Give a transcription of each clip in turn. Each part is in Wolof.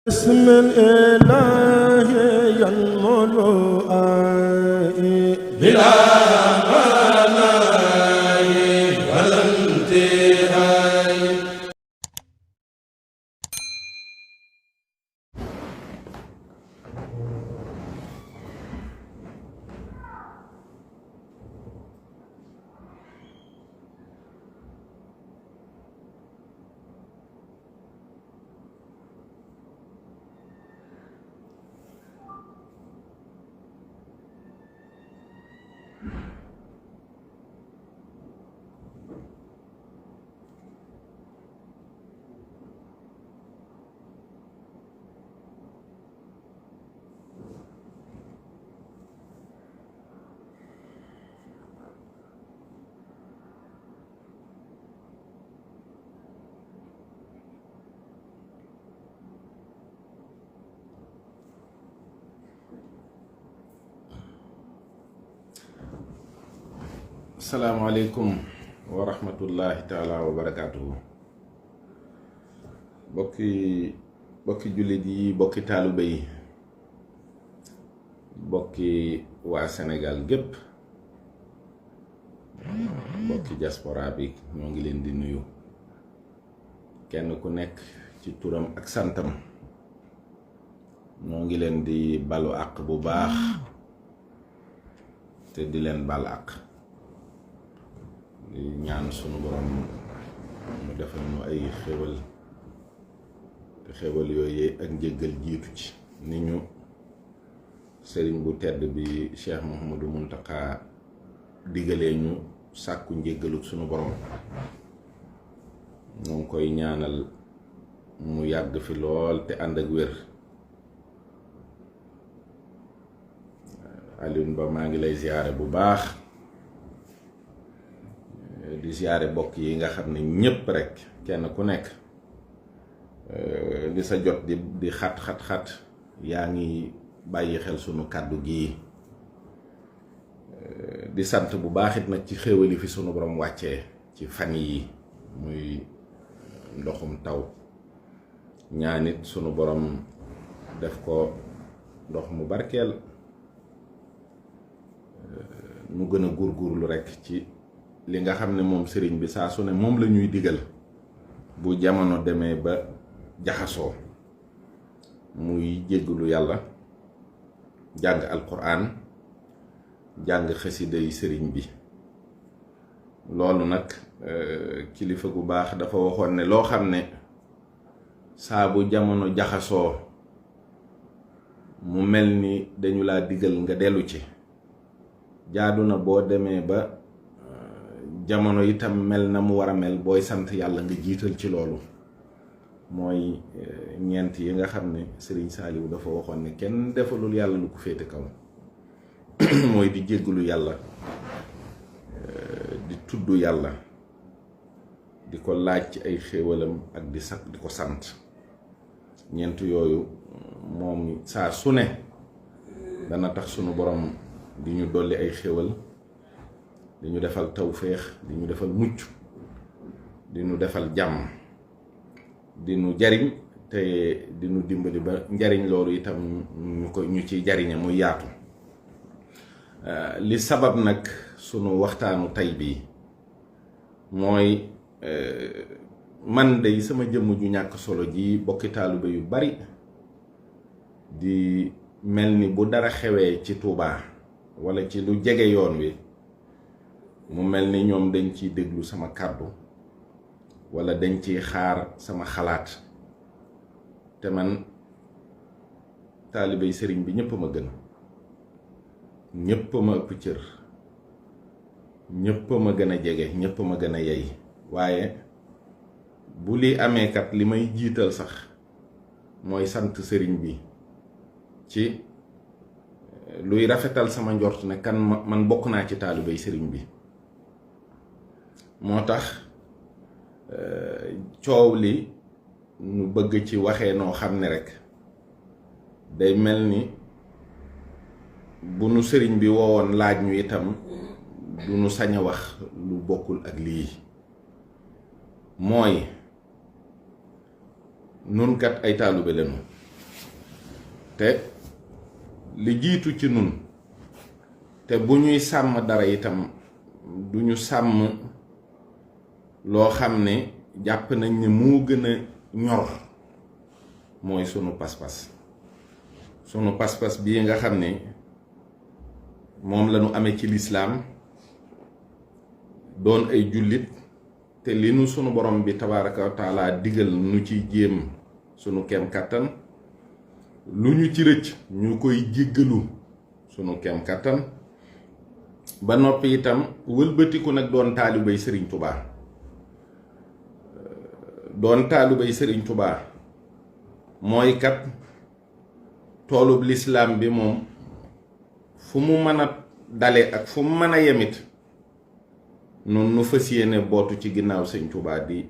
بسم الإله ينمو بلا مناي ولا انتهاء. Assalamualaikum warahmatullahi taala wabarakatuh. bokki jullit yi, bokki taalibe yi, bokki waa Sénégal gépp, bokki diaspora bi, ñoo ngi leen di nuyu kenn ku nekk ci turam ak santam. ñoo ngi leen di balu àq bu baax te di leen bal àq, di ñaan sunu borom mu defal ñu ay xéwal te xéwal yooyu ak njéggal jiitu ci ni ñu Serigne bu tedd bi Cheikh Mouhamadou Mountakha digalee ñu sàkku njéggalu sunu borom. ñoo ngi koy ñaanal mu yàgg fi lool te ànd ak wér. Alioune Ba maa ngi lay ziyaare bu baax, di ziyaare bokk yi nga xam ne ñépp rek kenn ku nekk di sa jot di xat yaa ngi bàyyi xel sunu kàddu gi. di sant bu baaxit nag ci xéewali fi sunu borom wàccee ci fan yi muy ndoxum taw. ñaanit sunu borom def ko ndox mu barkeel, nu gën a góorgóorlu rek ci li nga xam ne moom sëriñ bi saa su ne moom la ñuy digal bu jamono demee ba jaxasoo, muy jéggalu yàlla, jàng alquran, jàng xasida yi sëriñ bi. loolu nag kilifa gu baax dafa waxoon ne loo xam ne saa bu jamono jaxasoo mu mel ni dañu laa digal nga dellu ci, jaadu na boo demee ba jamono itam mel na mu war a mel, booy sant yàlla nga jiital ci loolu. mooy ñeent yi nga xam ne Serigne Saliou dafa waxoon ne kenn defalul yàlla lu ko féete kaw. mooy di jéggalu yàlla, di tudd yàlla, di ko laaj ci ay xéewalam ak di ko sant. ñeent yooyu moom saa su ne dana tax sunu borom di ñu dolli ay xéewal, di ñu defal tawféex, di ñu defal mucc, di ñu defal jàmm, di ñu jariñ te di ñu dimbali ba njariñ loolu itam ñu ci jariñe muy yaatu. li sabab nag sunu waxtaanu tey bii mooy man day sama jëmm ju ñàkk solo ji bokki taalibe yu bari di mel ni bu dara xewee ci Touba wala ci lu jege yoon wi, mu mel ni ñoom dañ ciy déglu sama kàddu wala dañ ciy xaar sama xalaat. te man taalibey sëriñ bi ñépp ma gën, ñépp ma ëpp cër, ñépp ma gën a jege, ñépp ma gën a yey. waaye bu li amee kat li may jiital sax mooy sant sëriñ bi ci luy rafetal sama njort ne kan man bokk naa ci taalibey sëriñ bi. moo tax coow li ñu bëgg ci waxee noo xam ne rek day mel ni bu nu sëriñ bi woowoon laaj ñu itam du nu sañ a wax lu bokkul ak lii. mooy nun kat ay taalibe lañu, te li jiitu ci nun te bu ñuy sàmm dara itam duñu sàmm loo xam ne jàpp nañ ne moo gën a ñor mooy sunu pas-pas bii nga xam ne moom la ñu amee ci lislaam doon ay jullit te li nu sunu borom bi tabaaraka wa taala digal nu ci jéem sunu kem kàttan lu ñu ci rëcc ñu koy jéggalu sunu kem kàttan ba noppi itam wëlbatiku nag doon taalibay Serigne Touba mooy kat toolub lislaam bi moom fu mu mën a dale ak fu mu mën a yemit noonu nu fas yéene bootu ci ginnaaw Sëñ Touba di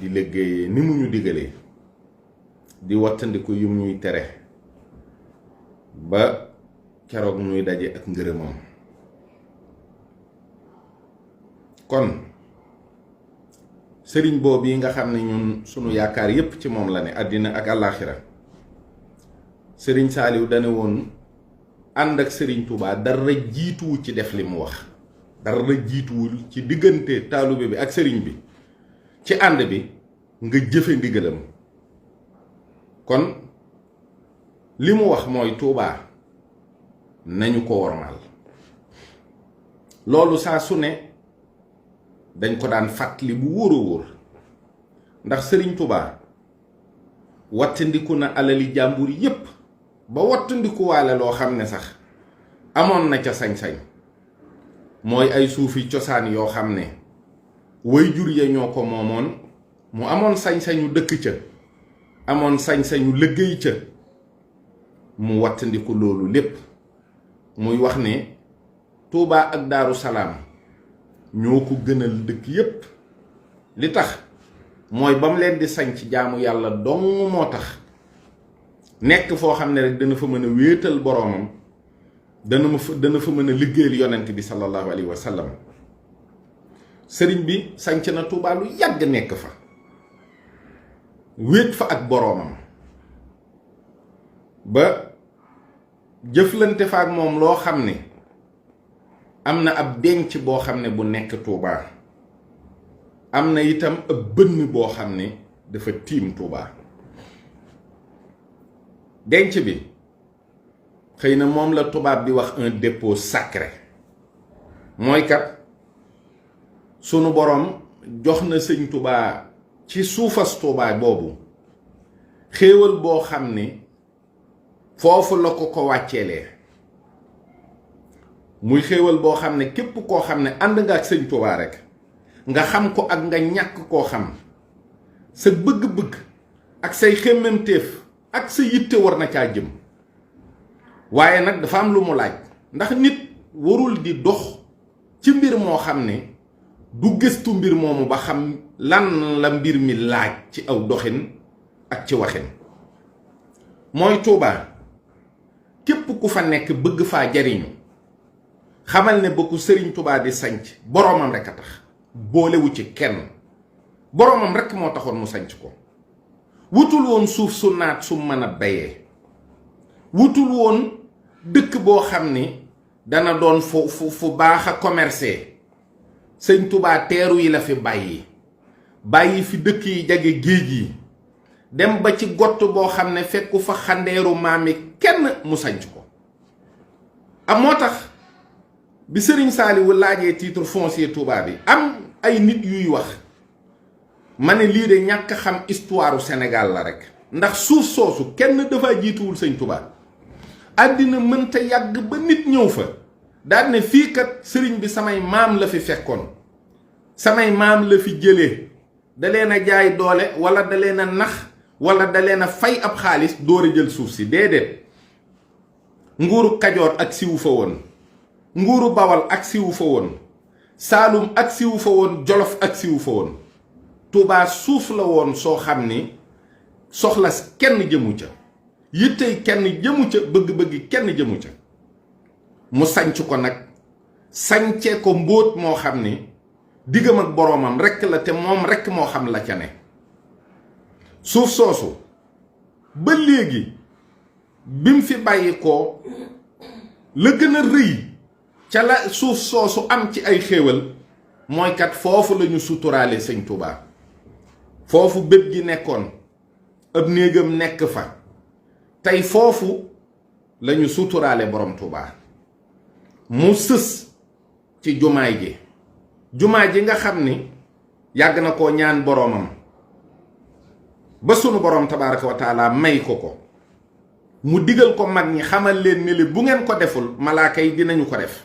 liggéeyee ni mu ñu digalee di wattandiku yum ñuy tere ba keroog ñuy daje ak ngërëmam. kon sëriñ boobu yi nga xam ne ñun sunu yaakaar yépp ci moom la ne àddina ak àllaaxira sëriñ Saaliw dane woon ànd ak sëriñ Touba dara jiituwu ci def li mu wax, dara jiituwul ci diggante taalube bi ak sëriñ bi ci ànd bi nga jëfe ndigalam. kon li mu wax mooy Touba nañu ko wormaal. loolu saa su ne dañ ko daan fàttali bu wóor a wóor ndax sëriñ Touba wattandiku na alali jàmbur yépp ba wattandikuwaale loo xam ne sax amoon na ca sañ-sañ, mooy ay suufi cosaan yoo xam ne way jur ya ñoo ko moomoon, mu amoon sañ-sañu dëkk ca, amoon sañ-sañu liggéey ca, mu wattandiku loolu lépp. muy wax ne Touba ak Darou Salaam ñoo ko gënal dëkk yépp. li tax mooy ba mu leen di sañ ci jaamu yàlla dong moo tax, nekk foo xam ne rek dana fa mën a wéetal boroomam, dana fa mën a liggéeyal yonent bi sallallahu alayhi wa sallam. sëriñ bi sanc na Touba lu yàgg nekk fa, wéet fa ak boroomam ba jëflante fa ak moom loo xam ne am na ab denc boo xam ne bu nekk Touba, am na itam ab bënn boo xam ne dafa tiim Touba. denc bi xëy na moom la tubaab di wax un dépôt sacré, mooy kat sunu boroom jox na sëñ Touba ci suufas Touba boobu xéewal boo xam ne foofu la ko wàcceelee. muy xéewal boo xam ne képp koo xam ne ànd nga ak sëñ Touba rek, nga xam ko ak nga ñàkk koo xam, sa bëgg-bëgg ak say xemmemteef ak sa yitte war na caa jëm. waaye nag dafa am lu mu laaj, ndax nit warul di dox ci mbir moo xam ne du gëstu mbir moomu ba xam lan la mbir mi laaj ci aw doxin ak ci waxin. mooy Touba képp ku fa nekk bëgg faa jariñu, xamal ne ba ku sëriñ Touba di sanc boroomam rek a tax, boolewu ci kenn. boroomam rek moo taxoon mu sanc ko. wutul woon suuf su naat su mën a bayee, wutul woon dëkk boo xam ni dana doon fu baax a commercer. sëñ Touba teeru yi la fi bàyyi fi dëkk yi jage géej yi, dem ba ci gott boo xam ne fekku fa xandeeru maami kenn mu sanc ko. moo tax bi sëriñ Saaliwu laajee titre foncier Touba bi, am ay nit yuy wax, ma ne lii de ñàkk xam histoire Sénégal la rek, ndax suuf soosu kenn dafa jiituwul sëñ Touba. àddina mënta yàgg ba nit ñëw fa daal ne fii kat sëriñ bi samay maam la fi fekkoon, samay maam la fi jëlee, da leen a jaay doole wala da leen a nax wala da leen a fay ab xaalis door a jël suuf si. déedéet, nguuru Kajoor ak siwu fa woon, nguuru Bawal ak siwu fa woon, Saalum ak siwu fa woon, Jolof ak siwu fa woon. Touba suuf la woon soo xam ni soxla kenn jëmu ca, yittey kenn jëmu ca, bëgg-bëgg kenn jëmu ca. mu sanc ko nag, sancee ko mbóot moo xam ni diggam ak boroomam rekk la, te moom rekk moo xam la ca ne. suuf soosu ba léegi bim fi bàyyi ko la gën a rëy ca la suuf soosu am ci ay xéewal mooy kat foofu la ñu suturaale sëñ Touba foofu bët gi nekkoon ab néegam nekk fa tey foofu la ñu suturaale borom Touba mu sës ci jumaay ji nga xam ni yàgg na koo ñaan boromam ba sunu borom tabaaraka wa taala may ko mu digal ko mag ñi xamal leen ni bu ngeen ko deful malaaka yi dinañu ko def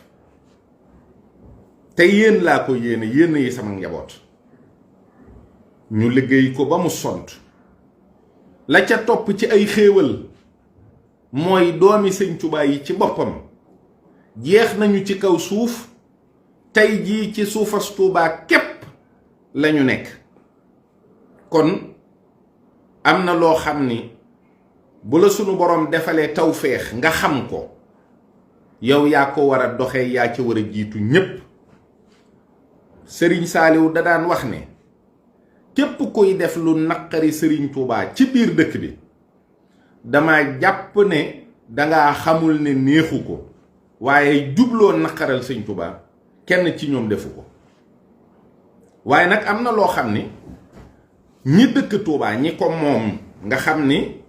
te yéen laa ko yéene yéen yi sama njaboot ñu liggéey ko ba mu sont la ca topp ci ay xéewal mooy doomi sëñ Touba yi ci boppam jeex nañu ci kaw suuf tey jii ci suufas Touba képp lañu nekk kon am na loo xam ni bu la sunu borom defalee tawféex nga xam ko yow yaa ko war a doxee yaa ci war a jiitu ñépp Serigne Saliou da daan wax ne képp kuy def lu naqari Serigne Touba ci biir dëkk bi dama jàpp ne danga xamul ne neexu ko waaye jubloo naqaral Serigne Touba kenn ci ñoom defu ko waaye nag am na loo xam ni ñi dëkk Touba ñi ko moom nga xam ni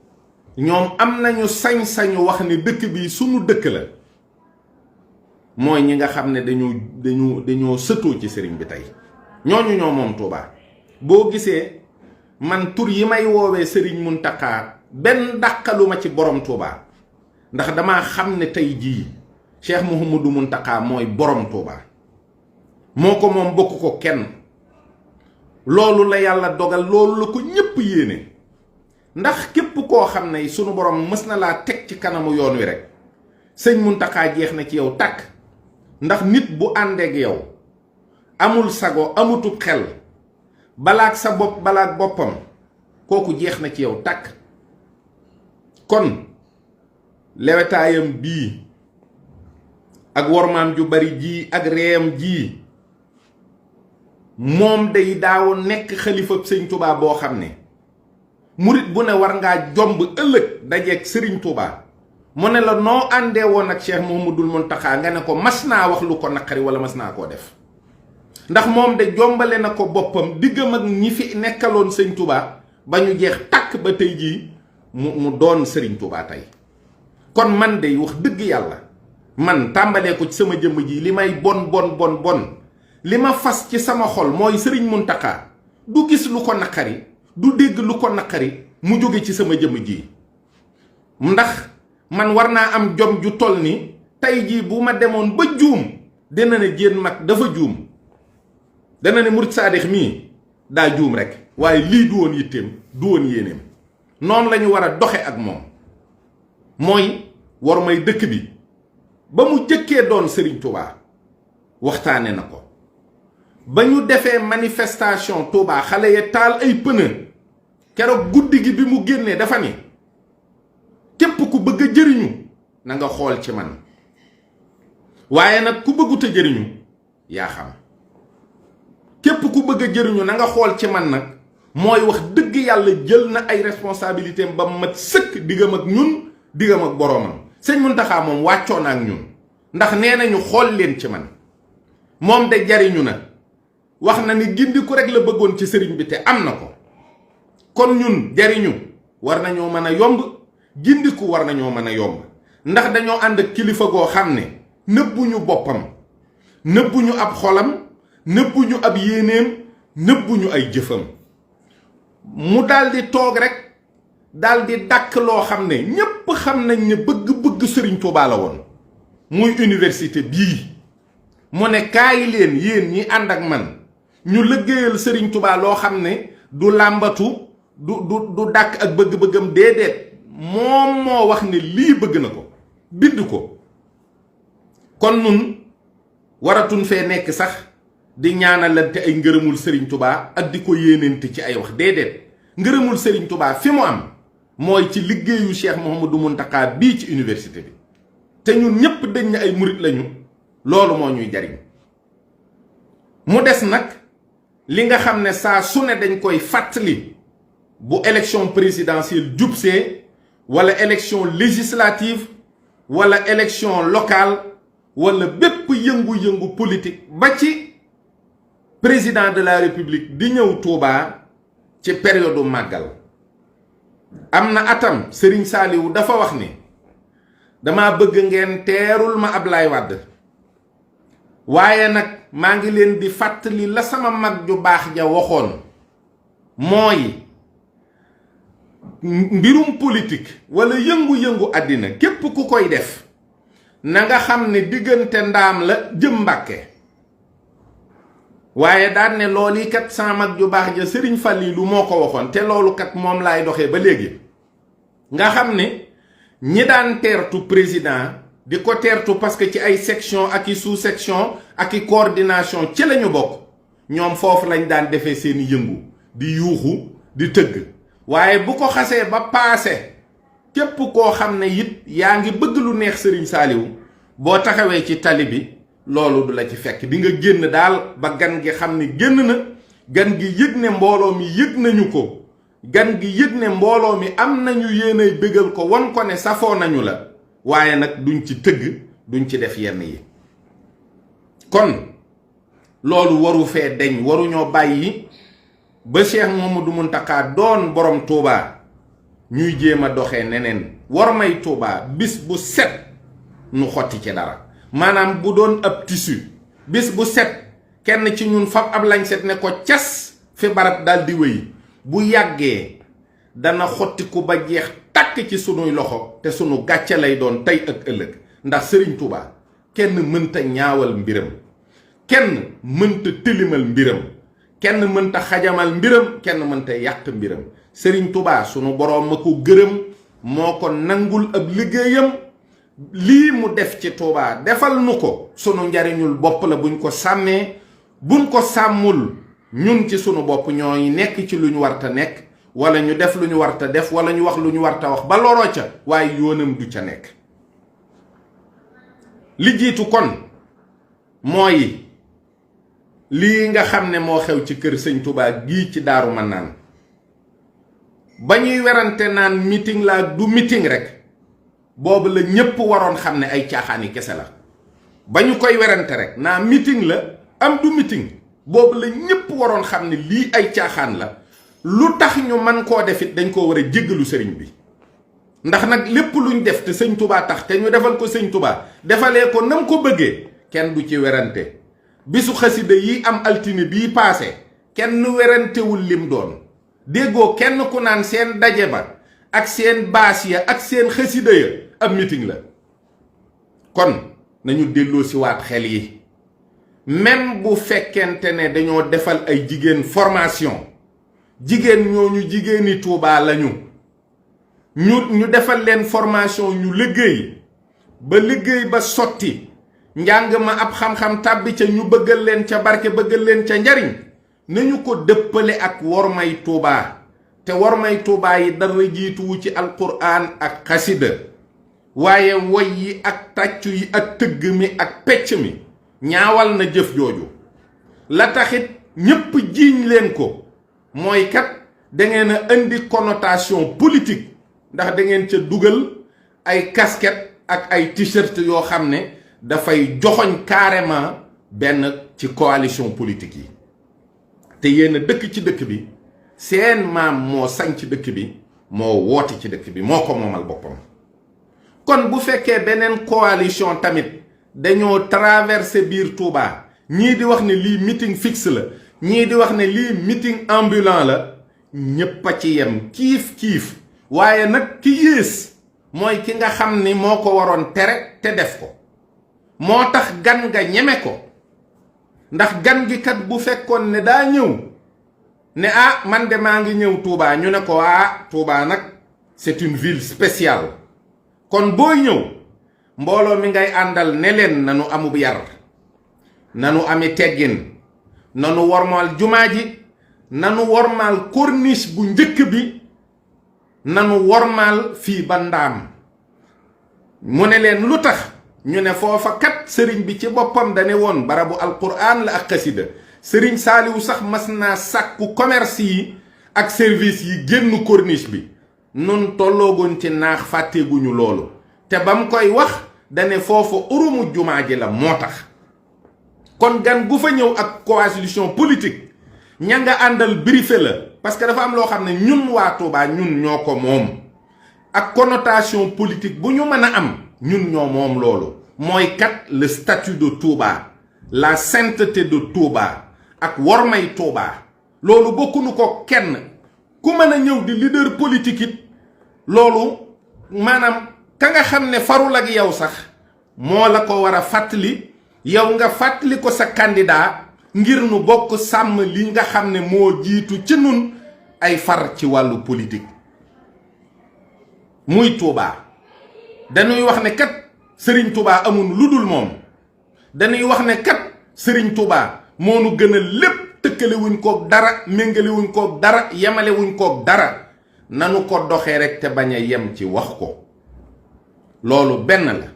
ñoom am nañu sañ-sañu wax ni dëkk bi sunu dëkk la mooy ñi nga xam ne dañoo sëtoo ci sëriñ bi tey ñooñu ñoo moom Touba boo gisee man tur yi may woowee Serigne Mountakha benn dàqaluma ci borom Touba ndax dama xam ne tey jii Cheikh Mouhamadou Mountakha mooy borom Touba moo ko moom bokk ko kenn loolu la yàlla dogal loolu la ko ñépp yéene ndax képp koo xam ne sunu borom mës na laa teg ci kanamu yoon wi rek sëñ Mountakha jeex na ci yow tàkk ndax nit bu àndeek yow amul sago amutub xel balaak sa bopp balaak boppam kooku jeex na ci yow tàkk kon lewetaayam bii ak wormaam ju bari ji ak reeyam ji moom day daaw nekk xalifab sëñ Touba boo xam ne murit bu ne war ngaa jomb ëllëg dajeeg Serigne Touba mu ne la noo àndee woon ak Cheikh Mouhamadoul Mountakha nga ne ko mas naa wax lu ko naqari wala mas naa koo def ndax moom de jombale na ko boppam diggam ak ñi fi nekkaloon sëñ Touba ba ñu jeex tàkk ba tey jii mu doon Serigne Touba tey kon man de wax dëgg yàlla man tàmbalee ko ci sama jëmm ji li may bon li ma fas ci sama xol mooy Serigne Mountakha du gis lu ko naqari du dégg lu ko naqari mu jóge ci sama jëmm ji ndax man war naa am jom ju toll ni tey jii bu ma demoon ba juum dina ne jéen mag dafa juum dana ne murid Sadikh mii daa juum rek waaye lii du woon yitteem du woon yéeneem noonu la ñu war a doxe ak moom mooy war may dëkk bi ba mu jëkkee doon Serigne Touba waxtaane na ko ba ñu defee manifestation Touba xale ya taal ay pneu keroog guddi gi bi mu génnee dafa ni képp ku bëgg a jëriñu na nga xool ci man waaye nag ku bëggut a jëriñu yaa xam képp ku bëgg a jëriñu na nga xool ci man nag mooy wax dëgg yàlla jël na ay responsabilité ba mat sëkk diggam ak ñun diggam ak boroomam sëñ Mountakha moom wàccoo na ak ñun ndax nee nañu xool leen ci man moom de jariñu na wax na ni gindiku rek la bëggoon ci sëriñ bi te am na ko kon ñun jariñu war nañoo mën a yomb gindiku war nañoo mën a yomb ndax dañoo ànd ak kilifa goo xam ne nëbbuñu boppam nëbbuñu ab xolam nëbbuñu ab yéeneem nëbbuñu ay jëfam mu daldi toog rek daldi dàkk loo xam ne ñépp xam nañ ne bëgg-bëgg Serigne Touba la woon muy université bii mu ne kaay leen yéen ñi ànd ak man ñu liggéeyal Serigne Touba loo xam ne du làmbatu du dàkk ak bëgg-bëggam déedéet moom moo wax ne lii bëgg na ko bind ko kon nun waratun fee nekk sax di ñaanalante ay ngërëmul Serigne Touba ak di ko yéenante ci ay wax déedéet ngërëmul Serigne Touba fi mu am mooy ci liggéeyu Cheikh Mouhamadou Mountakha bii ci université bi te ñun ñépp dañ ne ay murit lañu loolu moo ñuy jariñ mu des nag li nga xam ne saa su ne dañ koy fàttali bu élection présidentielle jubsee wala élection législative wala élection locale wala bépp yëngu-yëngu politique ba ci président de la république di ñëw Touba ci période màggal. am na atam Serigne Saliou dafa wax ni dama bëgg ngeen teerul ma Ablaye Wade waaye nag maa ngi leen di fàttali la sama mag ju baax ja waxoon mooy mbirum politique wala yëngu-yëngu àddina képp ku koy def na nga xam ne diggante ndaam la jëm Mbàkke. waaye daan ne loolu kat sama mag ju baax ja Serigne Fallilou moo ko waxoon te loolu kat moom laay doxee ba léegi nga xam ne ñi daan teertu président di ko teertu parce que ci ay section ak i sous section ak i coordination ci lañu bokk ñoom foofu lañ daan defee seeni yëngu di yuuxu di tëgg. waaye bu ko xasee ba paase képp koo xam ne it yaa ngi bëgg lu neex Serigne Saliou boo taxawee ci tali bi loolu du la ci fekk di nga génn daal ba gan gi xam ne génn na gan gi yëg ne mbooloo mi yëg nañu ko gan gi yëg ne mbooloo mi am nañu yéenay bégal ko won ko ne safoo nañu la waaye nag duñ ci tëgg duñ ci def yenn yi. kon loolu waru fee deñ waruñoo bàyyi ba Cheikh Mamadou Mountakha doon borom Touba ñuy jéem a doxee neneen war may Touba bis bu set nu xotti ci dara. maanaam bu doon ab tissu bis bu set kenn ci ñun fab ab lañset ne ko cas fi barab dal di wéy bu yàggee dana xottiku ba jeex tàkk ci sunuy loxo te sunu gàcce lay doon tey ak ëllëg. ndax Serigne Touba kenn mënta ñaawal mbiram kenn mënta tilimal mbiram kenn mënta xajamal mbiram kenn mënta yàq mbiram. Serigne Touba sunu boroom ma ko gërëm moo ko nangul ab liggéeyam. lii mu def ci Touba defal nu ko sunu njariñul bopp la buñ ko sàmmee buñ ko sàmmul ñun ci sunu bopp ñooy nekk ci lu ñu warta nekk wala ñu def lu ñu warta def wala ñu wax lu ñu warta wax ba loroo ca waaye yoonam du ca nekk. li jiitu kon mooy lii nga xam ne moo xew ci kër sëñ Touba gii ci Daaru Marnane ba ñuy werante naan meeting la du meeting rek boobu la ñépp waroon xam ne ay caaxaani kese la. ba ñu koy werante rek naa meeting la am du meeting boobu la ñépp waroon xam ne lii ay caaxaan la. lu tax ñu man koo defit dañ koo war a jéggalu sëriñ bi ndax nag lépp luñ def te sëñ Touba tax te ñu defal ko sëñ Touba defalee ko nam ko bëggee kenn du ci werante. bisu xasida yi am altine bii paase kenn werantewul lim doon déggoo kenn ku naan seen daje ba ak seen baas ya ak seen xasida ya ab meeting la. kon nañu delloo si waat xel yi même bu fekkente ne dañoo defal ay jigéen formation jigéen ñooñu jigéeni Touba lañu ñu defal leen formation ñu liggéey ba liggéey ba sotti njàng ma ab xam-xam tàbbi ca ñu bëggal leen ca barke bëggal leen ca njariñ nañu ko dëppale ak wormay Touba te wormay Touba yi dara jiituwu ci alquran ak xasida waaye woy yi ak tàccu yi ak tëgg mi ak pecc mi ñaawal na jëf jooju. la taxit ñépp jiiñ leen ko mooy kat dangeen a indi connotation politique ndax dangeen ca dugal ay casquette ak ay t-shirt yoo xam ne dafay joxoñ carrément benn ci coalition politique yi te yéen a dëkk ci dëkk bi seen maam moo sañ ci dëkk bi moo woote ci dëkk bi moo ko moomal boppam. kon bu fekkee beneen coalition tamit dañoo traversé biir Touba ñii di wax ne lii meeting fixe la ñii di wax ne lii meeting ambulant la ñépp a ci yem kiif kiif waaye nag ki yées mooy ki nga xam ni moo ko waroon tere te def ko. moo tax gan nga ñeme ko ndax gan gi kat bu fekkoon ne daa ñëw ne ah man de maa ngi ñëw Touba ñu ne ko ah Touba nag c'est une ville spéciale kon booy ñëw mbooloo mi ngay àndal ne leen nanu amub yar nanu ami teggin nanu wormaal jumaa ji nanu wormaal corniche bu njëkk bi nanu wormaal fii ba ndaam mu ne leen lu tax ñu ne foofa kat sëriñ bi ci boppam dane woon barabu alquran la ak xasida sëriñ Saaliwu sax mas naa sàkku commerce yi ak service yi génn corniche bi nun tolloogoon ci naax fàtteeguñu loolu te bam koy wax dane foofu urumu jumaa ji la moo tax kon gan gu fa ñëw ak coalition politique ña nga àndal briefé la parce que dafa am loo xam ne ñun waa Touba ñun ñoo ko moom ak connotation politique bu ñu mën a am ñun ñoo moom loolu mooy kat le statut de Touba la sainteté de Touba ak wormay Touba loolu bokkunu ko kenn ku mën a ñëw di leader politique it loolu maanaam ka nga xam ne farul ak yow sax moo la ko war a fàttali yow nga fàttali ko sa candidat ngir nu bokk sàmm li nga xam ne moo jiitu ci nun ay far ci wàllu politique muy Touba dañuy wax ne kat Serigne Touba amul lu dul moom dañuy wax ne kat Serigne Touba moo nu gën a lépp tëkkale wuñ koog dara méngale wuñ koog dara yemale wuñ koog dara nanu ko doxee rek te bañ a yem ci wax ko loolu benn la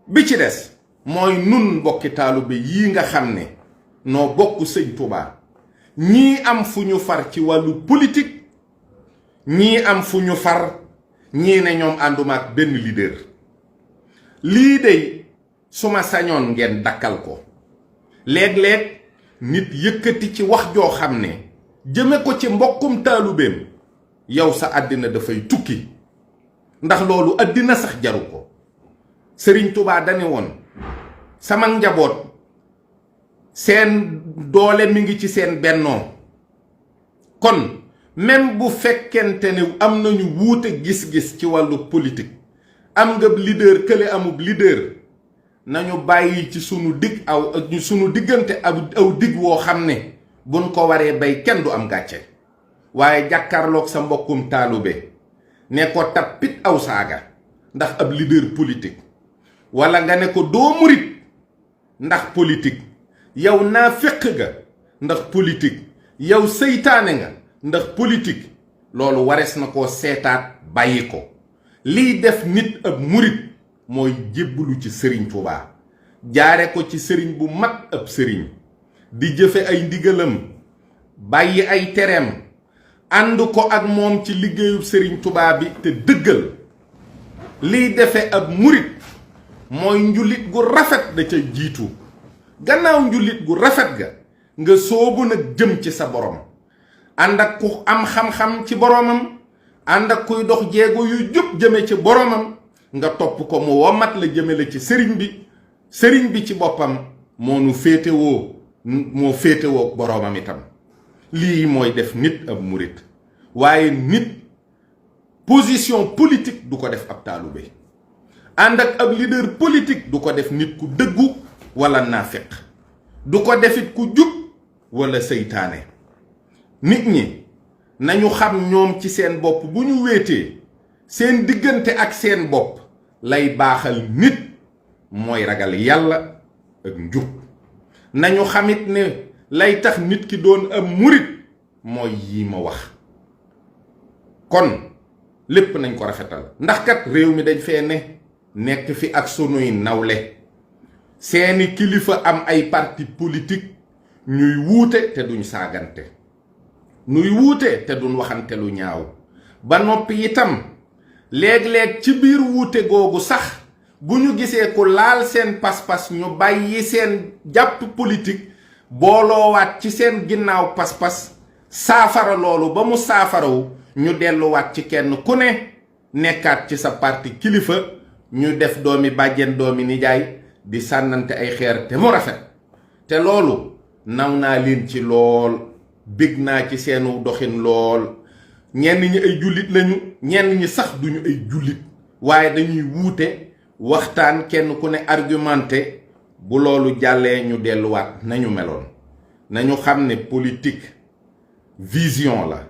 bi ci des mooy nun mbokki taalibe yii nga xam ne noo bokk sëñ Touba ñii am fu ñu far ci wàllu politique ñii am fu ñu far ñii ne ñoom ànduma ak benn leader lii dey su ma sañoon ngeen dakkal ko léeg-léeg nit yëkkati ci wax joo xam ne jëme ko ci mbokkum taalubeem yow sa àddina dafay tukki ndax loolu àddina sax jaru ko Serigne Touba dane woon sama njaboot seen doole mi ngi ci seen bennoo kon même bu fekkente ne am nañu wuute gis-gis ci wàllu politique am nga leader kële amub leader nañu bàyyi ci sunu diggante aw dig woo xam ne buñ ko waree bay kenn du am gàcce waaye jàkkaarloog sa mbokkum taalube ne ko tappit aw saaga ndax ab leader politique wala nga ne ko doo murit ndax politique yow naa féq ga ndax politique yow seytaane nga ndax politique loolu warees na koo seetaat bàyyi ko liy def nit ab murit mooy jébbalu ci Serigne Touba jaare ko ci Serigne bu mat ab Serigne di jëfe ay ndigalam bàyyi ay tereem ànd ko ak moom ci liggéeyub Serigne Touba bi te dëggal liy defe ab murit mooy njulit gu rafet da ca jiitu gannaaw njulit gu rafet ga nga soobu nag jëm ci sa borom ànd ak ku am xam-xam ci boromam ànd ak kuy dox jéego yu jub jëme ci boromam nga topp ko mu womat la jëme la ci sëriñ bi ci boppam moo féetewoo boromam itam lii mooy def nit ab murit waaye nit position politique du ko def ab taalube ànd ak ab leader politique du ko def nit ku dëggu wala naafeq du ko defit ku jub wala seytaane nit ñi nañu xam ñoom ci seen bopp bu ñu wéetee seen diggante ak seen bopp lay baaxal nit mooy ragal yàlla ak njub nañu xamit ne lay tax nit ki doon am murit mooy yi ma wax kon lépp nañ ko rafetal ndax kat réew mi dañ fee nekk fi ak sunuy nawle seeni kilifa am ay parti politique ñuy wuute te duñ saagante nuy wuute te duñ waxante lu ñaaw ba noppi itam léeg-léeg ci biir wuute googu sax bu ñu gisee ku laal seen pas-pas ñu bàyyi seen jàpp politique booloowaat ci seen ginnaaw pas-pas saafara loolu ba mu saafarawu ñu delluwaat ci kenn ku ne nekkaat ci sa parti kilifa ñu def doomi bàjjen doomi nijaay di sànnante ay xeer te mu rafet te loolu naw naa leen ci lool bég naa ci seenu doxin lool ñenn ñi ay jullit lañu ñenn ñi sax duñu ay jullit waaye dañuy wuute waxtaan kenn ku ne argumenté bu loolu jàllee ñu delluwaat nañu meloon nañu xam ne politique vision la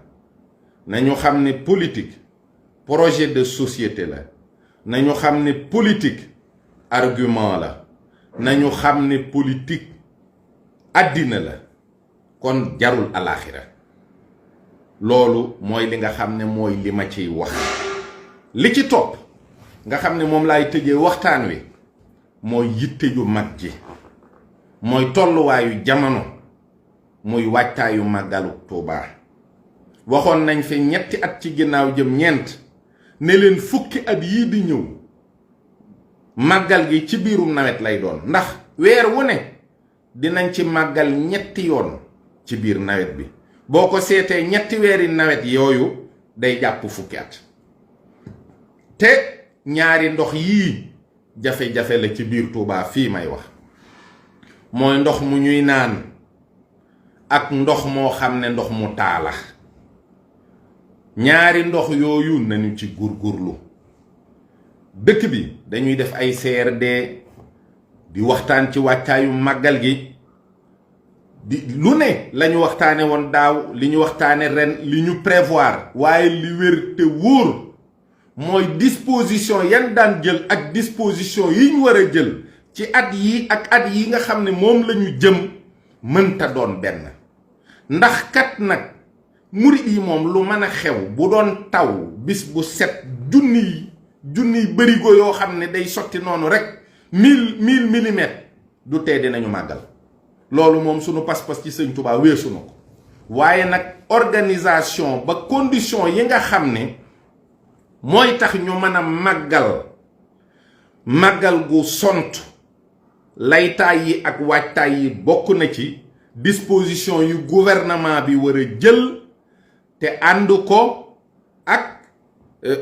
nañu xam ne politique projet de société la nañu xam ne politique argument la nañu xam ne politique àddina la kon jarul alaaxira loolu mooy li nga xam ne mooy li ma ciy wax li ci topp nga xam ne moom laay tëjee waxtaan wi mooy yitte yu mag ji mooy tolluwaayu jamono muy waajtaayu màggalu Touba waxoon nañ fi ñetti at ci ginnaaw jëm ñeent ne leen fukki at yii di ñëw màggal gi ci biirum nawet lay doon ndax weer wu ne dinañ ci màggal ñetti yoon ci biir nawet bi boo ko seetee ñetti weeri nawet yooyu day jàpp fukki at te ñaari ndox yii jafe-jafe la ci biir Touba fii may wax mooy ndox mu ñuy naan ak ndox moo xam ne ndox mu taala ñaari ndox yooyu nañu ci gurgurlu dëkk bi dañuy def ay CRD di waxtaan ci wàccaayu màggal gi di lu ne lañu waxtaane woon daaw li ñu waxtaane ren li ñu prévoir waaye li wér te wóor mooy disposition yan daan jël ak disposition yi ñu war a jël ci at yi ak at yi nga xam ne moom lañu jëm mënta doon benn ndax kat nag murit yi moom lu mën a xew bu doon taw bis bu set junniy bërigo yoo xam ne day sotti noonu rek 1000 millimètres du tee dinañu màggal loolu moom sunu pas-pas ci sëñ Touba weesu na ko waaye nag organisation ba condition yi nga xam ne mooy tax ñu mën a màggal gu sont laytaay yi ak waajtaay yi bokk na ci disposition yu gouvernement bi war a jël te ànd ko ak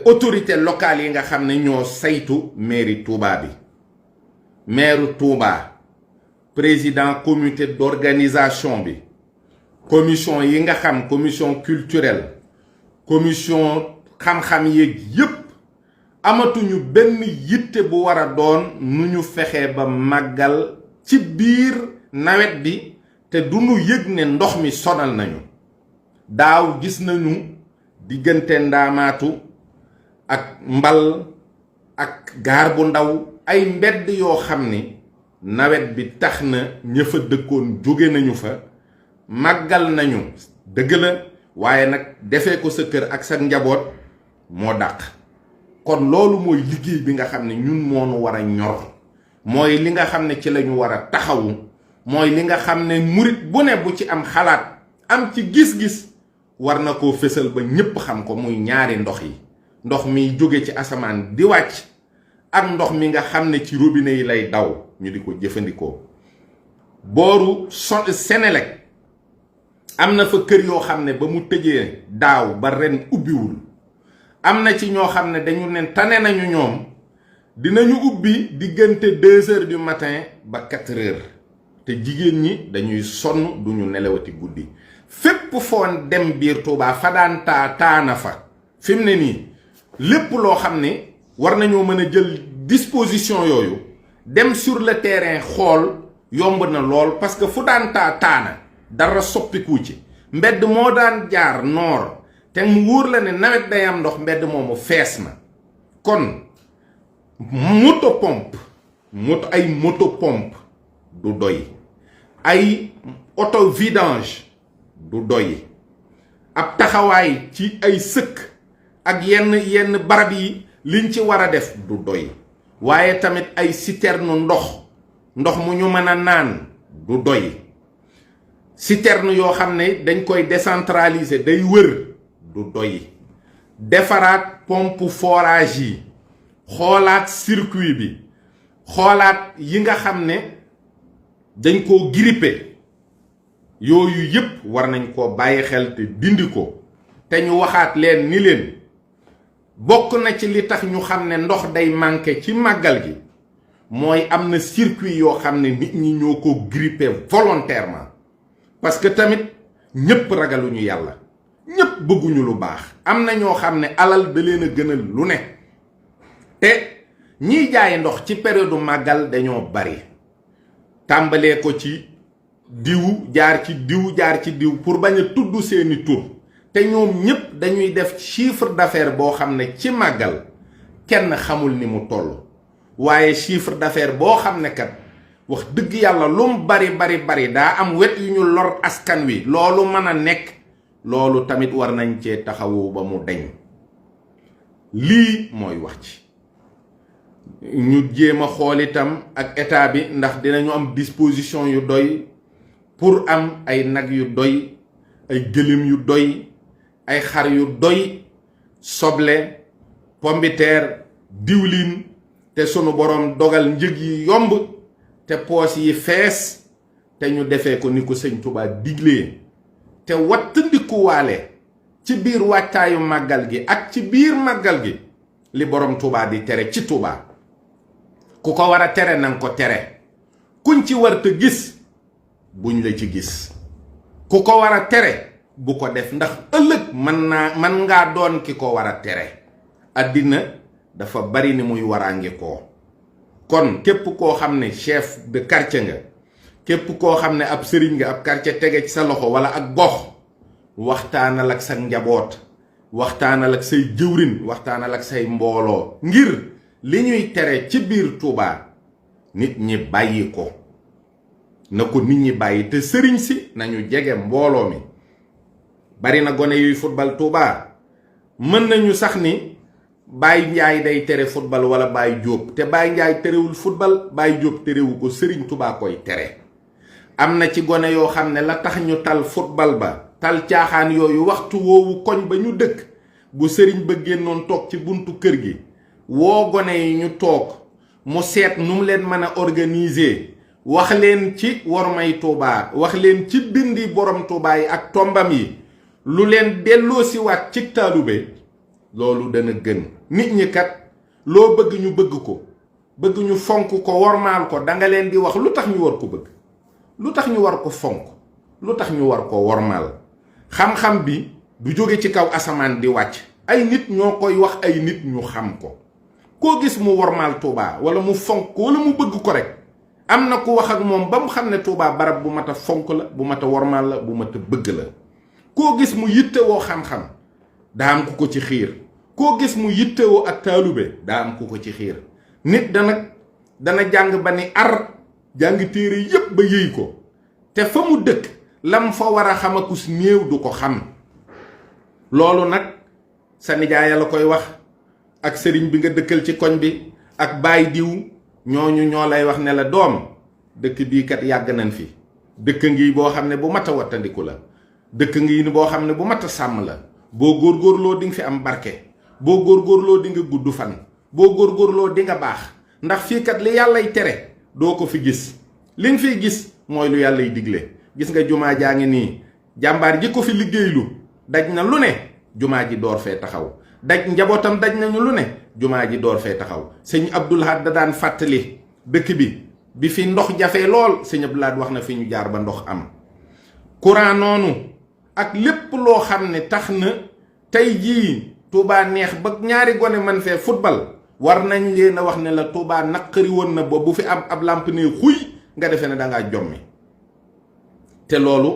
autorité locale yi nga xam ne ñoo saytu mairie Touba bi maire Touba président comité d'organisation bi commission yi nga xam commission culturelle commission xam-xam yeeg yépp amatuñu benn yitte bu war a doon nu ñu fexee ba màggal ci biir nawet bi te du ñu yëg ne ndox mi sonal nañu daaw gis nañu diggante ndaamaatu ak mbal ak gaar bu ndaw ay mbedd yoo xam ni nawet bi tax na ña fa dëkkoon jóge nañu fa màggal nañu dëgg la waaye nag defee ko sa kër ak sa njaboot moo dàq kon loolu mooy liggéey bi nga xam ne ñun moonu war a ñor mooy li nga xam ne ci lañu war a taxawu mooy li nga xam ne murit bu ne bu ci am xalaat am ci gis-gis war na koo fésal ba ñépp xam ko muy ñaari ndox yi ndox mi jóge ci asamaan di wàcc ak ndox mi nga xam ne ci robinet yi lay daw ñu di ko jëfandikoo booru Senelec am na fa kër yoo xam ne ba mu tëjee daaw ba ren ubbiwul am na ci ñoo xam ne dañu ne tane nañu ñoom dinañu ubbi diggante 2 heures du matin ba 4 heures te jigéen ñi dañuy sonn duñu nelawati guddi fépp foon dem biir Touba fa daan taana fa fi mu ne nii lépp loo xam ne war nañoo mën a jël disposition yooyu dem sur le terrain xool yomb na lool parce que fu daan taana dara soppiku ci mbedd moo daan jaar noor te mu wóor la ne nawet day am ndox mbedd moomu fees na kon moto pompe du doy ay auto vidange du doy ab taxawaay ci ay sëkk ak yenn barab yi liñ ci war a def du doy waaye tamit ay citerne ndox mu ñu mën a naan du doy citerne yoo xam ne dañ koy décentraliser day wër du doy defaraat pompe forage yi xoolaat circuit bi xoolaat yi nga xam ne dañ koo grippé yooyu yépp war nañ koo bàyyi xel te dindi ko te ñu waxaat leen ni leen bokk na ci li tax ñu xam ne ndox day manqué ci màggal gi mooy am na circuit yoo xam ne nit ñi ñoo ko grippé volontairement parce que tamit ñépp ragaluñu yàlla ñépp bëgguñu lu baax am na ñoo xam ne alal da leen a gënal lu ne te ñiy jaay ndox ci période màggal dañoo bari tàmbalee ko ci diw jaar ci diw pour bañ a tudd seeni tur te ñoom ñépp dañuy def chiffre d'affaires boo xam ne ci màggal kenn xamul ni mu toll waaye chiffre d'affaires boo xam ne kat wax dëgg yàlla lum bari daa am wet yu ñu lor askan wi loolu mën a nekk loolu tamit war nañ cee taxawu ba mu deñ lii mooy wax ci ñu jéem a xool itam ak état bi ndax dinañu am disposition yu doy pour am ay nag yu doy ay gëléem yu doy ay xar yu doy, soble, pombiteer, diwlin, te sunu borom dogal njëg yi yomb te poos yi fees, te ñu defee ko ni ko sëñ Touba diglee, te wattandikuwaale ci biir wàccaayu màggal gi ak ci biir màggal gi li borom Touba di tere ci Touba. ku ko war a tere nanga ko tere, kuñ ci war te gis buñ la ci gis, ku ko war a tere bu ko def, ndax ëllëg man ngaa doon ki ko war a tere. àddina dafa bari ni muy waraange koo. kon képp koo xam ne chef de quartier nga, képp koo xam ne ab sëriñ nga, ab quartier tege ci sa loxo wala ak gox, waxtaanal ak sa njaboot, waxtaanal ak say jëwrin, waxtaanal ak say mbooloo, ngir li ñuy tere ci biir Touba nit ñi bàyyi ko, na ko nit ñi bàyyi, te sëriñ si nañu jege mbooloo mi. bari na gone yuy football Touba, mën nañu sax ni Baye Njaay day tere football wala Baye Jóob, te Baye Njaay terewul football, Baye Jóob terewu ko, sëriñ Touba koy tere. am na ci gone yoo xam ne la tax ñu tal football ba, tal caaxaan yooyu, waxtu woowu koñ ba ñu dëkk, bu sëriñ ba génnoon toog ci buntu kër gi, woo gone yi ñu toog, mu seet nu mu leen mën a organiser, wax leen ci wormay Touba, wax leen ci bindi borom Touba yi ak tombam yi, lu leen delloo si waat ci taalube, loolu dana gën. nit ñi kat loo bëgg ñu bëgg ko, bëgg ñu fonk ko, wormaal ko, danga leen di wax lu tax ñu war ko bëgg, lu tax ñu war ko fonk, lu tax ñu war ko wormaal. xam-xam bi du jóge ci kaw asamaan di wàcc, ay nit ñoo koy wax, ay nit ñu xam ko. koo gis mu wormaal Touba wala mu fonk ko wala mu bëgg ko rek, am na ku wax ak moom ba mu xam ne Touba barab bu mat a fonk la, bu mat a wormaal la, bu mat a bëgg la. koo gis mu yittewoo xam-xam, daa am ku ko ci xiir. koo gis mu yittewoo ak taalube, daa am ku ko ci xiir. nit dana jàng ba ni ar, jàng téere yépp ba yëy ko, te fa mu dëkk lam fa war a xam akus néew du ko xam. loolu nag sa nijaay la koy wax, ak sëriñ bi nga dëkkal ci koñ bi, ak baay diw, ñooñu ñoo lay wax ne la doom, dëkk bii kat yàgg nañ fi, dëkk ngi boo xam ne bu mat a wattandiku la, dëkk ngi boo xam ne bu mat a sàmm la. boo góorgóorloo di nga fi am barke, boo góorgóorloo di nga gudd fan, boo góorgóorloo di nga baax, ndax fii kat li yàllay tere doo ko fi gis. li nga fiy gis mooy lu yàllay digle. gis nga jumaa jaa ngi nii, jàmbaar ji ko fi liggéeylu daj na lu ne, jumaa ji door fee taxaw. daj njabootam daj nañu lu ne, jumaa ji door fee taxaw. sëñ Abdul Ahad da daan fàttali dëkk bi fi ndox jafe lool, sëñ Abdul Ahad wax na fi ñu jaar ba ndox am. courant noonu, ak lépp loo xam ne tax na tey jii Touba neex ba ñaari gone man fee football, war nañ leen a wax ne la Touba naqari woon na ba bu fi am ab làmp ne xuy nga defee ne dangaa jommi. te loolu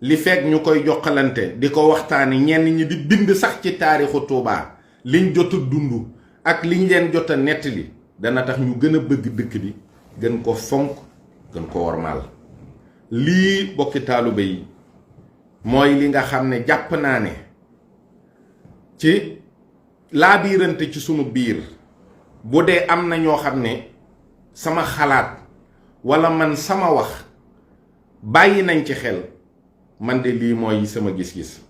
li fekk ñu koy jokkalante di ko waxtaani, ñenn ñi di bind sax ci taarixu Touba liñ jot a dund ak liñ leen jot a nettali, dana tax ñu gën a bëgg dëkk bi, gën ko fonk, gën ko wormaal. lii bokki taalibe yi mooy li nga xam ne jàpp naa ne ci laabiirante ci sunu biir, bu dee am na ñoo xam ne sama xalaat walla man sama wax bàyyi nañ ci xel, man de lii mooy sama gis-gis.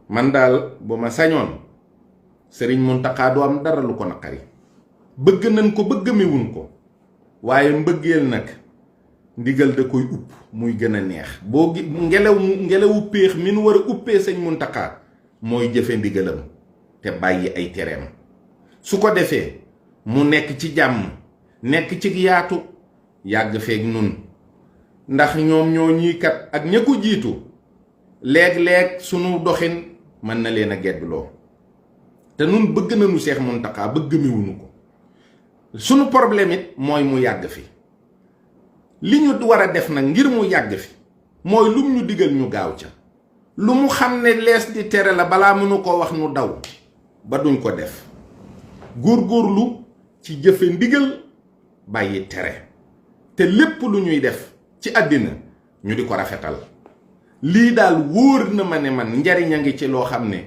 man daal bu ma sañoon Serigne Mountakha du am dara lu ko naqari. bëgg nañ ko bëgg gëmewuñ ko, waaye mbëggeel nag ndigal da koy upp muy gën a neex. boo gi ngelawu péex mi nu war a uppee sëñ Mountakha mooy jëfe ndigalam te bàyyi ay tereem. su ko defee mu nekk ci jàmm, nekk ci yaatu, yàgg feeg nun. ndax ñoom ñoo ñii kat ak ña ko jiitu, léeg-léeg sunu doxin mën na leen a gedduloo, te nun bëgg nañu Seex Mountakha bëgg miwuñu ko. sunu problème it mooy mu yàgg fi. li ñu war a def nag ngir mu yàgg fi mooy lum ñu digal ñu gaaw ca. lu mu xam ne lees di tere la, balaa mënu ko wax nu daw ba duñ ko def. góorgóorlu ci jëfe ndigal, bàyyi tere, te lépp lu ñuy def ci àddina ñu di ko rafetal. lii daal wóor na ma ne man njariñ a ngi ci loo xam ne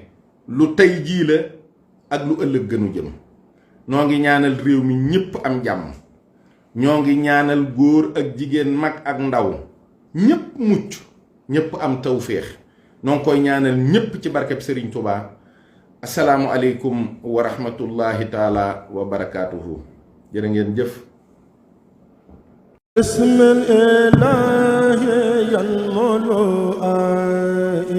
lu tey jii la ak lu ëllëg gënu jëm. noo ngi ñaanal réew mi ñépp am jàmm, ñoo ngi ñaanal góor ak jigéen, mag ak ndaw, ñépp mucc, ñépp am tawféex. noo ngi koy ñaanal ñépp ci barkeb Serigne Touba. Asalaamu aleykum wa rahmatullahi taala wa barakaatuhu. jërë ngeen jëf. bismil ilaahi yan mulu ay